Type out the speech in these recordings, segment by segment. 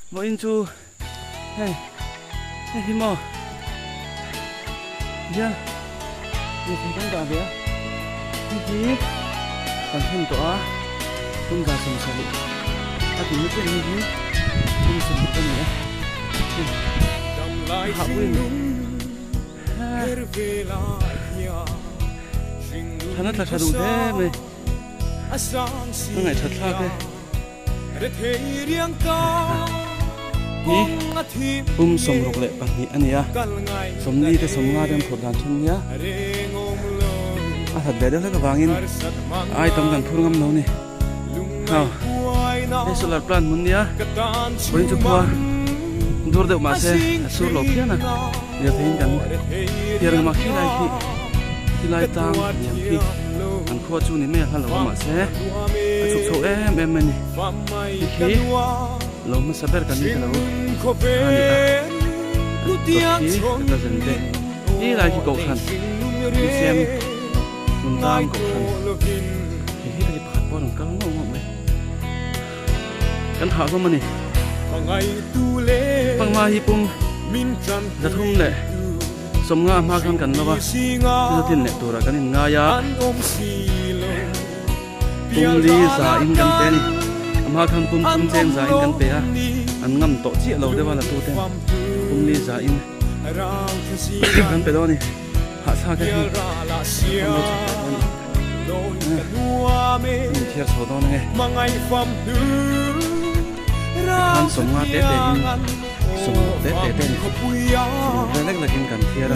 Vawiin chu hei hei hi maw hian lirthei kan dah ve a hei hi kan thlen tawh a tum za 70 a ti na chiah hei hi tum 60 a ni a hei hah pui Thana tla tha duh hle mai a ngaihthat thlak e. Hi pum 62 a ni a, 40 te 50 te an phurh dan then nia. A hlat ve deuh hlek avangin ai tam kan phur ngam lo ni. Hei solar plant hmun nia, vawiin chu khua dur deuh mahse a sur lo phian a, lirtheiin kan piar ngam a khi lai khi khi lai tlang hniam khi an khua chu ni mai a hla lo a mahse a chhuk chho em em mai a ni. Hei khi lo hmasa ber kan ni lo a ni a, a tawp khi ka zen te khi lai khi kohhran BCM. Hmun tlang kohhran hei hi hei pakhat pawh a rawn kal ngawt ngawt mai. Kan hah hlawm a ni. Pangnga hi pum 350 a hma khan kan lo a, thil tlin leh turah kan inngai a. Pum li za in kan pe a ni. A hma khan pum thum cheng za in kan pe a, an ngam tawh chiah lo deuh a la tu ten pum li za in kan pe dawn a ni. Hahthlak e hi kan lo chhuk leh dawn a ni. Kan inthiar chho dawn ange. Tikhan 50 te te in 60 te te te a ni. 60 vel lek lek in kan thiar a.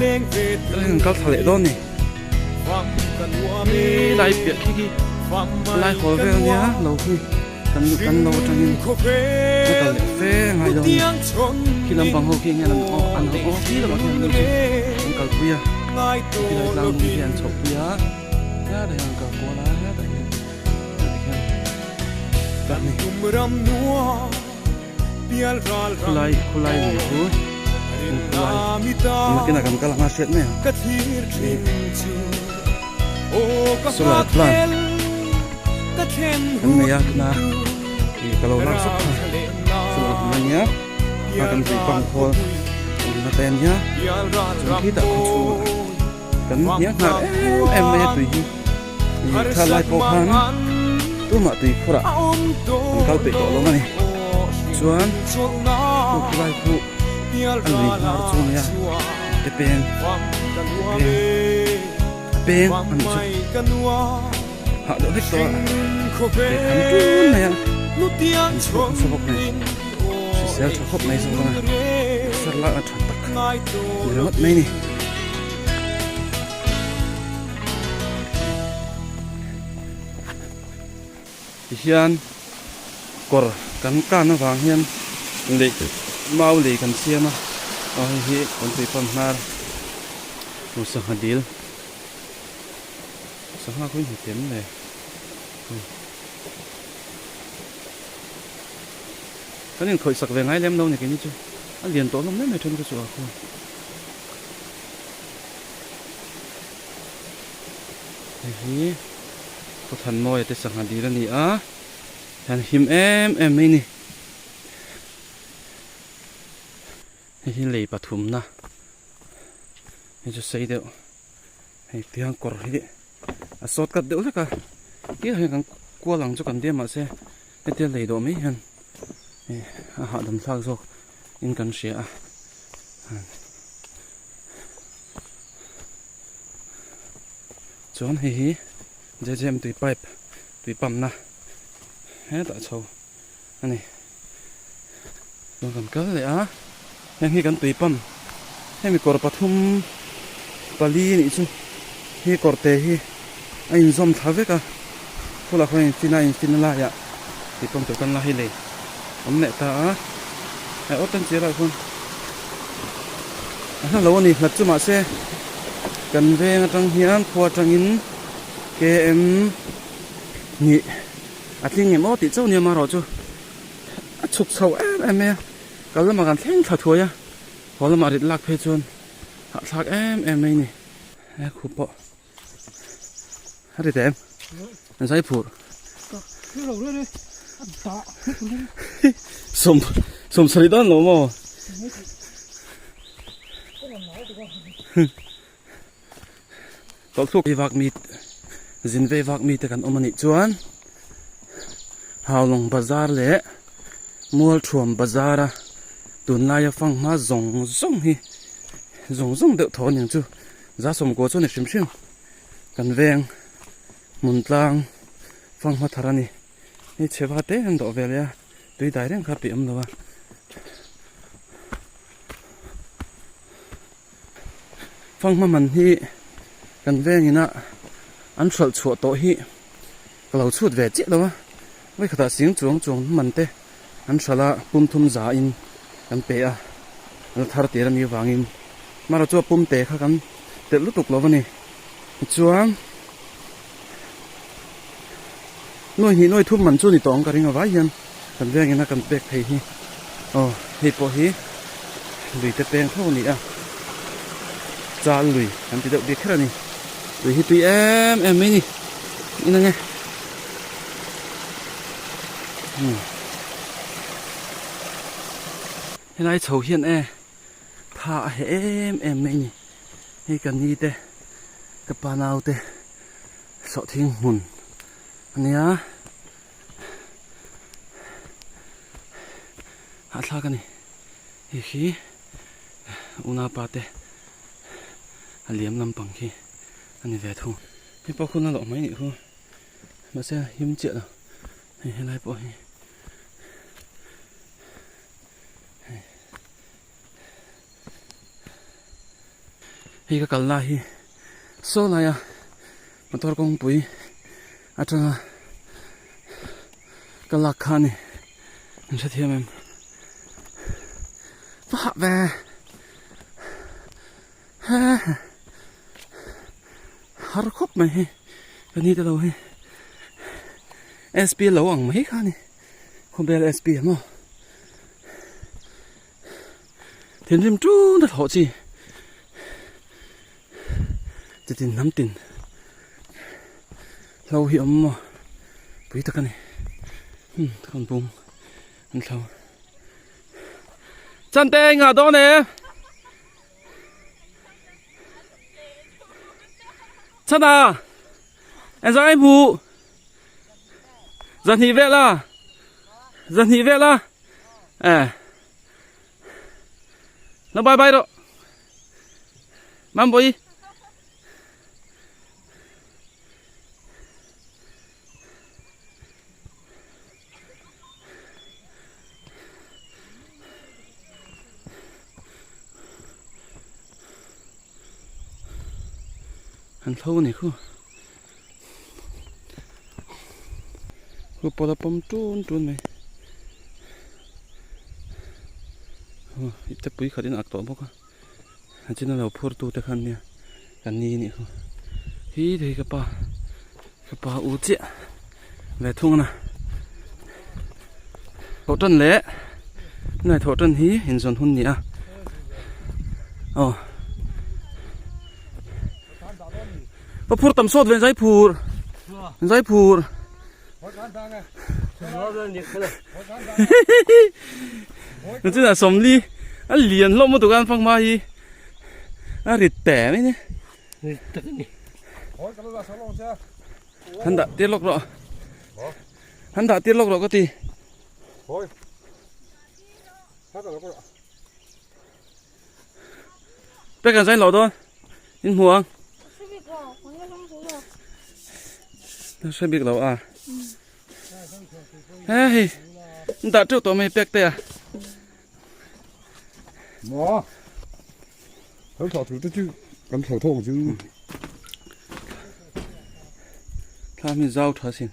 Kan han kal thla leh dawn a ni. Hi lai piah khi khi lai hawl vel ania lo khi kan kan lo atangin a kal leh fe a ngai dawn a ni. Khi lampang ho khi enge an aw an aw khi lamah khian an an kalpui a khi lai tlang lung hi an chhohpui a hetah hian an kal kual a hetah hian hetah hian tah a ni. Khulai khulai lui chu khulai nakinah kan kal ang a hriat mai ang solar plant kan nei a tuna ih ka lo lak zet kha solar hmun ania a kan tui pump khawl awmna te ania chuan khitah khaw chhungah kan hniak nghal em em mai a tui hi. Ih thla lai pawh khan tumah tui phurah an kal peih tawh lo a ni. Chuan khu khulai khu a lui hnar chu a nia te peng a peng a nih chu hah deuh hlek tawh a leh kham tun mai a an chhuak nasa bawk nen hrisel tha khawp mai zawk a sar lak a tha tak ni ringawt mai a ni. Tihian kawr kan kan avang hian lei mau lei kan siam a, aw hei hi kan tui pump hnar tur sangha dil sangha khawi hmu tem le kan inkhawih sak ve ngai lem lo ni keini chu a lian tawh hlawm mai mai then kha chu a khaw. Hei hi Khawthanmawia te sangha dil a ni a, hian him em em mai a ni. Hei hi lei pathumna hei chu sei deuh hei tiang kawr hi a sawt kat deuh hlek a, tiang hian kan kual ang chu kan tia mahse hetia lei dawh mai hian a hahdam thlak zawk in kan hria a. Chuan hei hi JJM tui pipe tui pump na hetah chho a ni. Chuan kan kal leh a, heng hi kan tui pump hemi kawr pathum pali nih chu hi kawr te hi a inzawm thla vek a, khulah khuan infin a infin na laiah tui pump tur kan la hei lei awm leh ta a, hei aw tan chiah lah khuan a hla lo a ni hlat chu mahse kan veng atang hian khua atangin km hnih a tling em aw tih chauh nia marawh chu a chhuk chho em em mai a kal lamah kan thleng thla thuai a haw lamah rit lak phei chuan hahthlak em em mai a ni he khup pawh. A ri teh em? An zai phur. Sawm Sawmsarih dawn lo maw? Tawlhthuk hi vak mi zin vei vak mite kan awm a nih chuan Haulawng bazar leh Mualthuam bazar a tunlaia fanghma zawng zawng hi zawng zawng deuh thaw aniang chu za sawmkua chu a ni hrim hrim kan veng hmun tlang fanghma thar a ni. Hei chhe va te an dawh ve leh a tui dai reng kha tih awm lo a. Fanghma man hi kan vengin a an hralh chhuah tawh hi ka lo chhut ve chiah lo a vawikhatah sing chuang chuang man te an hralh a pum thum za in kan pe a la thar tir a nih avangin marawh chu a pum te kha kan telh lutuk lo a ni tichuan. Nuai hnih nuai thum man chu ni tawh ang ka ring avai hian kan vengin a kan pek thei hi aw hei pawh hi lui te peng tho a ni a chal lui kan ti deuh bik kher a ni lui hi tui em em mai ni in ang e umm helai chho hian e tha a heh em em mai ni hei ka ni te ka pa nau te. Sawhthing hmun a nia hahthlak a ni hei hi unaupa te a liam lampang khi a ni ve thung hei pawh khun a lawh mai nih khu mahse a him chiah lo hei helai pawh hi hei ka kal lai hi saw laia motor kawngpui atanga ka lak kha a ni an hrethiam em va hah ve he har khawp mai hi ka ni te lo hi sp lo ang mai kha a ni khawbel sp maw. Thinrim tun a thlawh chi chitin hnam tin hlo hi a awm maw pui tak a ni hmm khawn bung an thlo chante engah dawn e chana engzah ngai hmuh zahnih vel a zahnih vel a eh nó bye bye rồi mam bôi an thlo ni khu Khu pawla pawm tun tun mai aw ipte pui khat in a ak tawh bawk a a chin a lo phur tu te khan nia kan ni anih khu hi thei ka pa ka pa u chiah ve thung a na thawh tan leh tunah thawh tan hi inzawn hun a ni a aw. Ka phur tam sawt ve zai phur zai phur chuna sawmli a lian hlawm lutuk a an fang hma hi a rit te mai ni han dah tir lawk rawh han dah tir lawk rawh ka ti. Pek an zain loh dawn in hmu ang. Hre bik lo a. He hei in dah teuh tawh mai pek te a. Maw. Kan thlah thu te chu kan thlo thawk chu. Thla mi zau tha sin.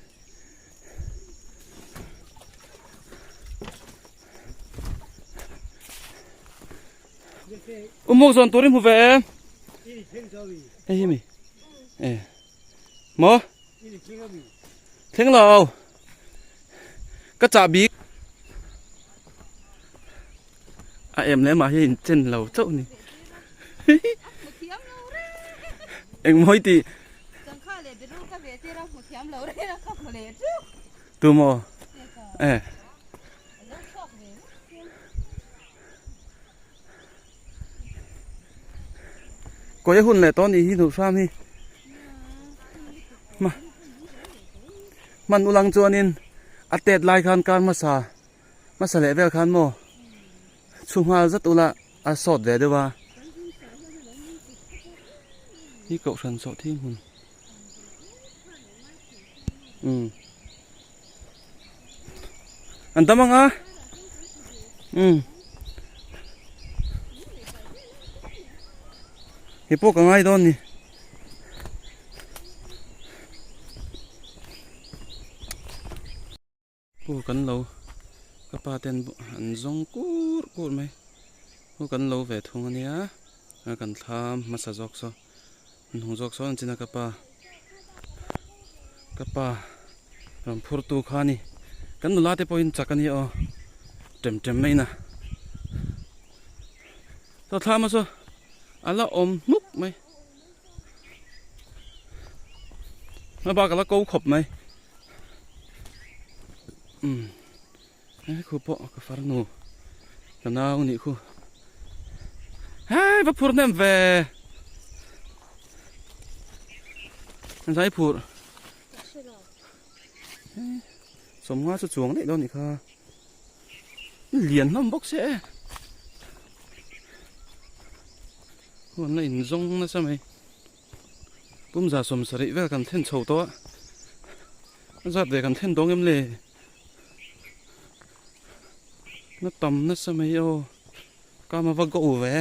Umuk zawn turin hmu ve em? Hei hi mi. E. Maw? Thleng lo. Ka chah bik. A em leh mah hi in chen lo chauh ni. Eng mawi ti. Tu maw? E. Kawih a hun leh tawh a nih hi hnuh hram hi. Hman ulang chuanin a tet lai khan kar hmasa hmasa leh vel khan maw chhu nghal zat ula a sawt ve deuh a. Hi kohhran sawh thing hmun. Umm. An dam anga. Umm. Hi pawh ka ngai dawn ni. Hu kan lo ka pa ten an zawng kur kur mai hu kan lo ve thung ania a kan thlam hmasa zawk saw an hnung zawk saw an chin a ka pa ka pa rawn phur tu kha ani kan nula te pawhin chak ania aw ṭem ṭem mai in a saw thlam a saw a la awm hnuk mai a bak a la ko khawp mai. Umm he khu pawh ka farnu ka nau nih khu hei va phur hnem ve zai phur sawmnga chu chuang daih dawn nih kha lian hlawm bawk se huan la inzawng nasa mai. Pumza sawmsarih vel kan thlen chho tawh a, a zat ve kan thlen dawng em le? Na tam nasa mai aw, kam a va go ve.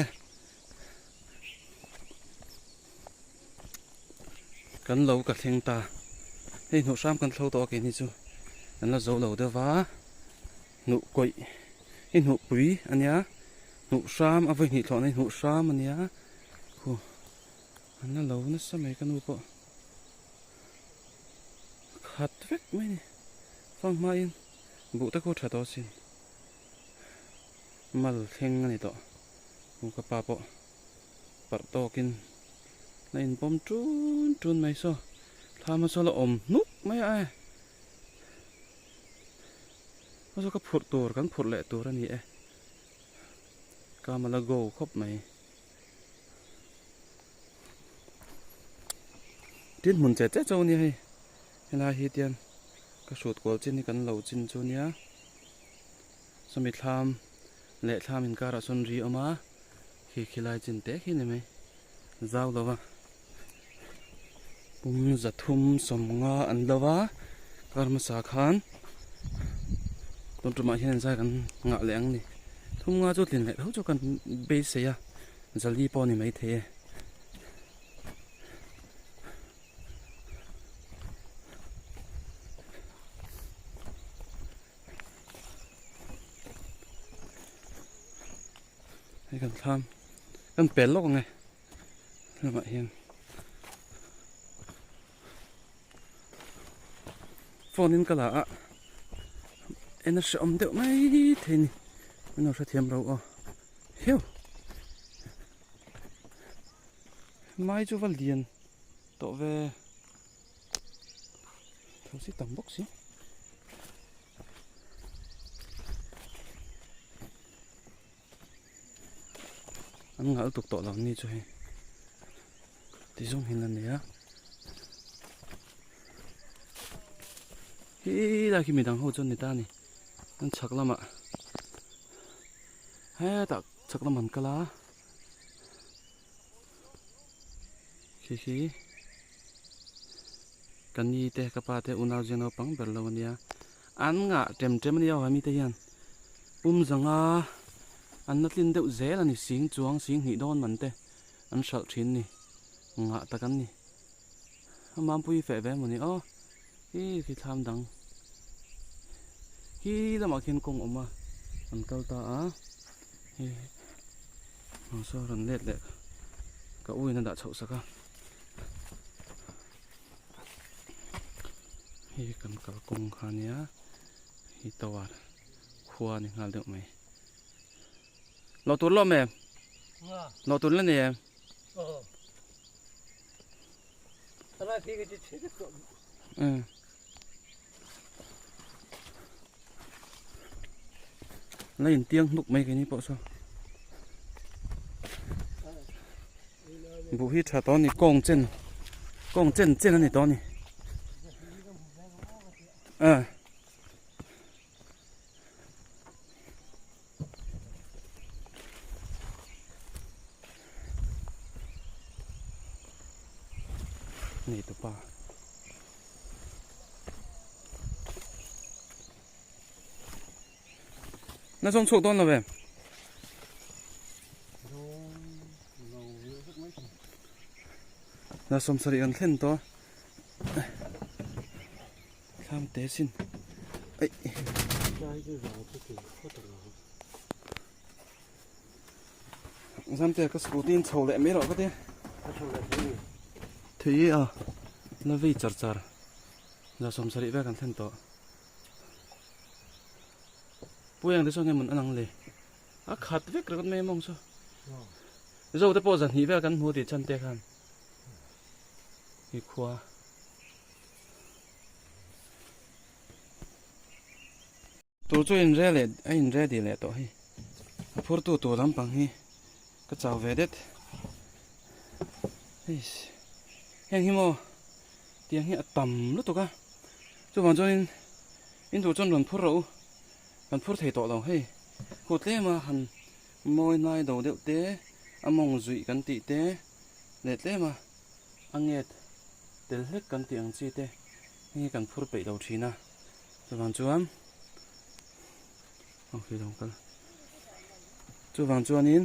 Kan lo ka thleng ta, hei hnuh hram kan thlo tawh a keini chu kan la zo lo deuh va, hnuh kawih hi hnuh pui a nia, hnuh hram a vawi hnih thlawhna hi hnuh hram a nia. Khu an la lo nasa mai ka nu pawh khat vek mai ni fang hmain buh te khu tha tawh asin mal thleng a ni tawh u ka pa pawh parh tawkin la inpawm tun tun mai saw thlam a saw la awm hnuk mai a e a saw ka phurh tur kan phurh leh tur a ni e ka mala go khawp mai. Tin hmun che che chauh a nia hei helai hi tian ka hrut kual chin hi kan lo chin chu nia sawmi thlam leh thlam inkarah sawn ri a awm a khi khilai chin te khi a ni mai zau lo va pum zathum sawmnga an lo va kar hmasa khan tun tumah hian zai kan ngah leh ang ni thumnga chu tlin leh tho chu kan beisei a. Zali pawh a ni maithei e. Hei kan thlam kan pel lawk ang e lamah hian phone in ka la a en a hrehawm deuh mai thei ni min lo hrethiam ro aw. Heu! Mai chu va lian tawh ve. Tho si tam bawk si. An ngah lutuk tawh lo ni chu hei. Ti zawng hin a nia. Hi lai khi midang ho chu an ni ta a ni. An chhak lamah. Hetah chhak lam an kal a khi khi ka ni te ka pa te unau zia naupang ber lo ania an ngah ṭem ṭem ania aw hemi te hian pum zanga an la tlin deuh zel ani sing chuang sing hnih dawn man te an hralh ṭhin ni ngah tak an ni a mampui feh ve emaw ni aw hi khi thlam dang khi lamah khian kawng awm a an kal ta a hei ang saw rawn let leh ka u in a dah chhoh sak a hei kan kalkawng kha ania hei tower khua a ni nghal deuh mai lawh tur lawm em lawh tur la nei em. La in tiang hnuk mai keini pawh saw. Buh hi tha tawh a ni kawng chen kawng chen chen a ni tawh a ni ah. Nei tupa. Na zawng chhuak dawn lo ve. Na 70 kan thlen tawh. Thlam te sin. Ai. Zamte ka scooty in chho leh mai rawh ka tia. Thei a la vei char char. Za 70 vel kan thlen tawh. Puiang te chuan nge mun a lang le. A khat vek ringawt mai mawng chu. Zo te pawh zahnih vel kan hmu tih chan te khan. I khua. Tur chu in re leh a in ready leh tawh hei. A phur tu tur lampang hi ka chau ve det. Eiss heng hi maw tiang hi a tam lutuk a. Chuvang chuanin in duh chuan rawn phur rawh u. Kan phur thei tawh lo hei. Khu tlema han mawi hnai do deuh te a mawng zuih kan tih te leh tlema a nget tel hlek kan tih ang chi te hei hi kan phur peih lo thin a. Chuvang chuan aw khi lo kal chuvang chuanin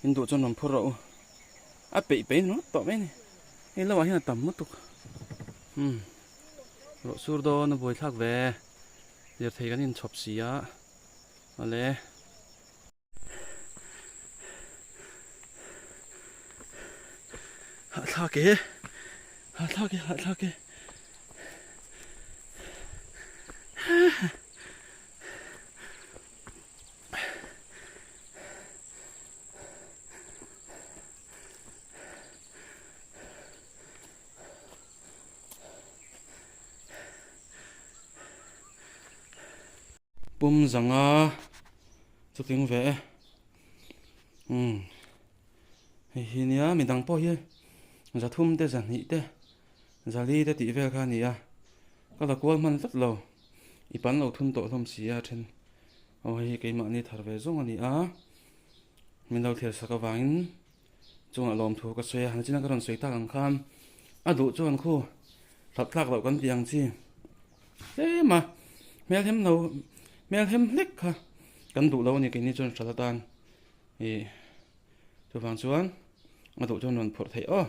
in duh chuan rawn phur rawh u a peih peih ringawt tawh mai a ni hei lamah hian a tam lutuk umm rawh sur dawn a buaithlak ve lirthei kan inchhawp si a awle. Hahthlak e hahthlak e hahthlak e Pum zanga chu tling ve e umm hei hi nia midang pawh hi zathum te zahnih te zali te tih vel kha a ni a ka la kual hman tlat lo i pan lo thun tawh hlawm si a then aw hei hi keimahni thar ve zawng a ni a min lo thlir sak avangin chungah lawmthu ka sawi a nachina ka rawn sawi tak ang khan a duh chuan khu hlauh thlak loh kan tih ang chi tlem a hmel hem lo hmel hem hlek kha kan duh lo a ni keini chuan hral atan ih chuvang chuan a duh chuan rawn phurh theih aw.